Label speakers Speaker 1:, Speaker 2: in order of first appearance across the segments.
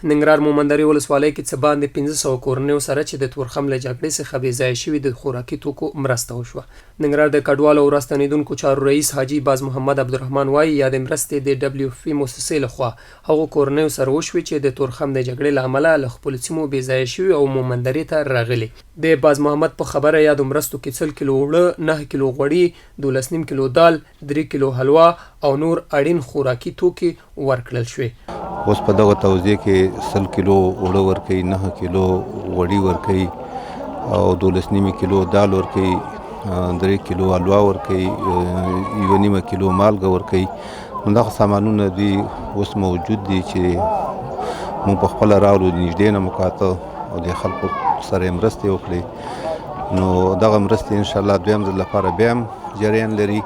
Speaker 1: ننګرهار مومندرې ولسوالۍ کې څه باندې 500 کورنیو سره چې د تورخم له جګړې څخه بې ځایه شوي د خوراکي توکو مرسته وشوه. ننګرهار د کډوالو او راستنېدونکو چارو رئیس حاجي باز محمد عبدالرحمن وايي، یادې مرستې د ډبلیو اف پي موسسې له خوا هغو کورنیو سره وشوې چې د تورخم د جګړې له امله له خپلو سیمو بې ځایه شوي او مومندرې ته راغلي. د باز محمد په خبره یادو مرستو کې 100 کیلو اوړه، 9 کیلو غوړي، دولس نیم کیلو دال، 3 کیلو حلوا او نور اړین خوراکي توکي ورکړل شوې.
Speaker 2: اوس په دغه توزیع کې 100 کیلو اوړه ورکوي، 9 کیلو غوړي ورکوي او دولس نیمې کیلو دال ورکوي، 3 کیلو حلوا ورکوي، 1.5 کیلو مالګه ورکوي. نو دغه سامانونه دوی اوس موجود دي چې موږ په خپله راغلو، نږدې نه مو کاته او د خلکو سره یې مرستې وکړې. نو دغه مرستې انشاءالله دویم ځل لپاره بیا هم جریان لري.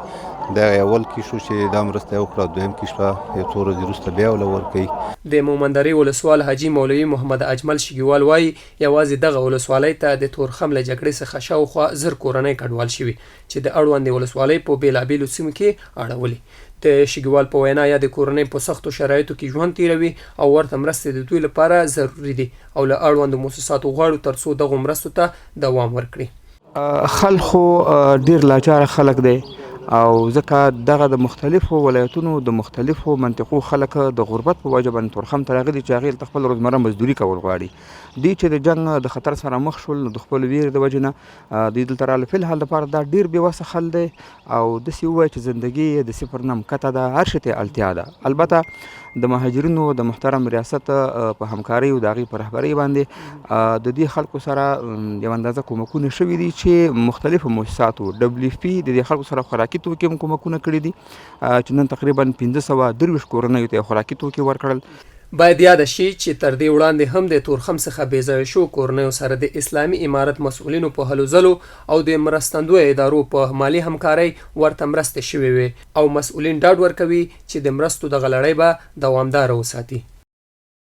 Speaker 2: دا اول کې شو چې دا مرسته یې وکړه، دویم کې شوه یو څو ورځې وروسته بیا وله ورکوي.
Speaker 1: د مومندرې ولسوال حاجي مولوي محمد اجمل شګیوال وايي، یوازې دغه ولسوالۍ ته د تورخم له جګړې څخه شاوخوا 1000 کورنۍ کډوال شوي چې د اړوندې ولسوالۍ په بېلابېلو سیمو کې اړولي. د شګیوال په وینا، یادې کورنۍ په سختو شرایطو کې ژوند تېروي او ورته مرستې د دوی لپاره ضروري دي او له اړوندو موسساتو غواړو ترڅو دغو مرستو ته دوام ورکړي.
Speaker 3: خلک خو ډیر لاچاره خلک دی او ځکه دغه د مختلفو ولایتونو د مختلفو منطقو خلک د غربت په وجه باندې تورخم ته راغلي چې هغې هلته خپل روزمره مزدوري کول غواړي. دوی چې د جنګ د خطر سره مخ شول نو د خپل ویر د وجې نه دوی دلته راغله. فی الحال دپاره دا ډیر بې وسه خل دی او داسې ووایه چې زندګي یې د صفر نه هم کته ده، هر شي ته یې اړتیا ده. البته د مهاجرینو د محترم ریاست په همکارۍ او د هغې په رهبرۍ باندې د دې خلکو سره یو اندازه کومکونه شوي دي چې مختلفو موسساتو ډبلیو پي د دې خلکو سره خوراکي توکي هم کومکونه کړي دي چې نن تقریبا 523 کورنیو ته خوراکي توکي ورکړل.
Speaker 1: باید یاده شي چې تر دې وړاندې هم د تورخم څخه بې ځایه شوو کورنیو سره د اسلامي امارت مسؤلینو په هلو ځلو او د مرستندویه ادارو په مالي همکارۍ ورته مرستې شوې وې او مسؤلین ډاډ ورکوي چې د مرستو دغه لړۍ به دوامداره وساتي.